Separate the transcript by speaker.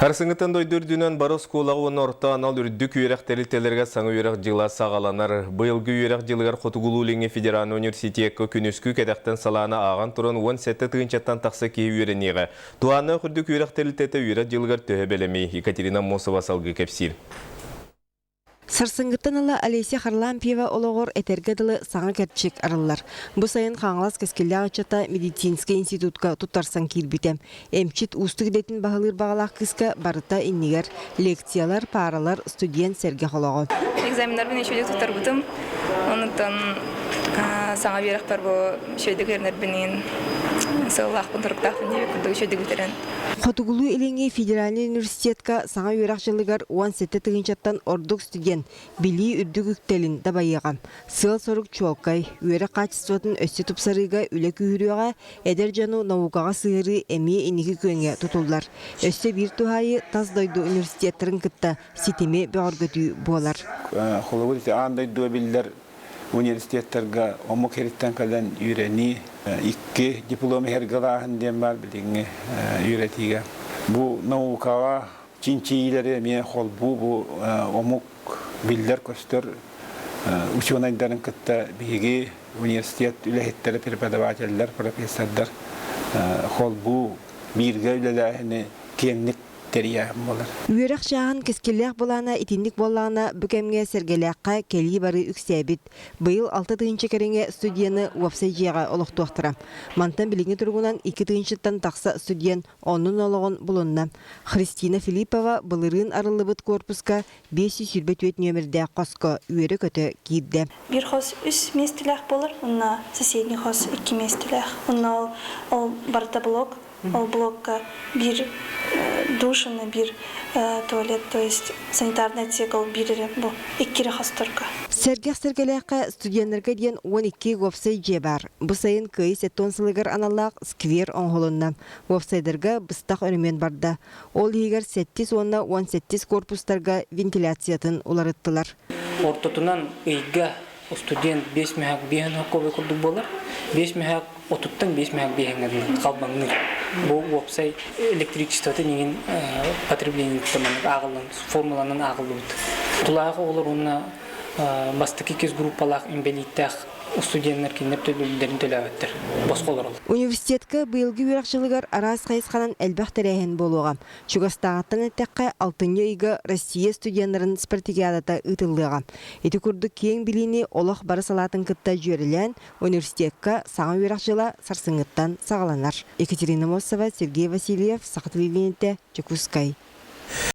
Speaker 1: Сарсыҥҥыттан дойду үрдүнэн бары оскуолаҕа уонна орто анал үрдүк үөрэх тэрилтэлэригэр саҥа үөрэх дьыла саҕаланар. Быйылгы үөрэх дьылыгар Хотугулуу-Илиҥҥи федеральнай университекка күнүскү кэтэхтэн салааны ааҕан туран 17 тыһыынчаттан тахса киһи үөрэниэҕэ. Туһааннаах үрдүк үөрэх тэрилтэтэ үөрэх дьылыгар төһө бэлэмий? Екатерина Аммосова салгыы кэпсиир.
Speaker 2: Сарсыҥҥыттан ыла Олеся Харлампьева олоҕор этэргэ дылы саҥа кэрчик арыллар. Бу сайын Хаҥалас кэскиллээх ыччата медицинскэй институтка туттарсан киирбитэ. Эмчит уустук идэтин баһылыыр баҕалаах кыыска барыта иннигэр лекциялар, пааралар, студент сэргэх олоҕо.
Speaker 3: Экзаменнарбын үчүгэйдик туттарбытым. Онтон саҥа үөрэхпэр бу үчүгэйдик үөрэнэрбиниин сыаллаахпын, туруктаахпын диэбит курдук үчүгэйдик бүтэрэн.
Speaker 2: Хотугулуу-Илиҥҥи федеральнай университетка саҥа үөрэх дьылыгар 17 тыһыынчаттан ордук студент билии үрдүк үктэлин дабайыаҕа. Сыал-сорук чуолкай, үөрэх хаачыстыбатын өссө тупсарыыга үлэ күүһүрүөҕэ, эдэр дьону наукаҕа сыһыарыы эмиэ инники күөҥҥэ тутуллар. Өссө биир туһаайыы тас дойду университеттарын кытта ситими бөҕөргөтүү буолар.
Speaker 4: Холобур, ити аан дойдуга биллэр университеттарга омук сириттэн кэлэн үөрэнии, икки диплом иһэргэ диэн баар билиҥҥи үөрэтиигэ. Бу наукаҕа чинчийиилэри эмиэ холбуу бу омук биллэр-көстөр учуонайдарын кытта биһиги университет үлэһиттэрэ, преподавателлэр, профессордар холбуу бииргэ үлэлээһини киэҥник тэрийээһин буолар.
Speaker 2: Үөрэх чааһын кэскиллээх былаана итинник буоллаҕына, бу кэмҥэ Сэргэлээххэ кэлии-барыы үксээбит. Быйыл 6 тыһыынча кэриҥэ студены уопсай дьиэҕэ олохтуохтара. Мантан билиҥҥи туругунан 2 тыһыынчаттан тахса студент оннун-олоҕун булунна. Христина Филиппова былырыын арыллыбыт куорпуска 524 нүөмэрдээх хоско үөрэ-көтө киирдэ.
Speaker 5: Биир хос үс миэстэлээх буолар, уонна соседний хос икки миэстэлээх. Онно ол, ол барыта блок. Ол блокка биир душ уонна биир туалет, то есть санитарный отсек ол биир эрэ бу икки эрэ хосторго.
Speaker 2: Сэргэх Сэргэлээххэ студеннарга диэн 12 уопсай дьиэ баар. Бу сайын Кыайыы 70 сылыгар аналлаах сквер оҥоһулунна. Уопсайдарга быстах өрөмүөн барда. Ол иһигэр сэттис уонна 17-ис корпустарга вентиляциятын уларыттылар.
Speaker 6: Ортотунан ыйга студент 5 мөһөөк биэһин хоккобуй курдук буолар. 5 мөһөөк отуттан 5 мөһөөк биэһиҥҥэ дылы халбаҥныыр. Бу уопсай электричествоты иҥин потреблениеттан маннык ааҕыллан формуланан ааҕыллыбыт. Тулаайах оҕолор уонна бастакы иккис группалаах инбэлииттээх студеннар кинилэр төлөбүрдэрин төлөөбөттөр, босхо олороллор.
Speaker 2: Университетка быйылгы үөрэх дьылыгар араас хайысханан элбэх тэрээһин буолуоҕа. Чугастааҕыттан эттэххэ, алтынньы ыйга Россия студеннарын спартакиадата ыытыллыаҕа. Ити курдук киэҥ билиини олох бары салаатын кытта дьүөрэлээн, университекка саҥа үөрэх дьыла сарсыҥҥыттан саҕаланар. Екатерина Мосова, Сергей Васильев, Саха телевидениетэ, Дьокуускай.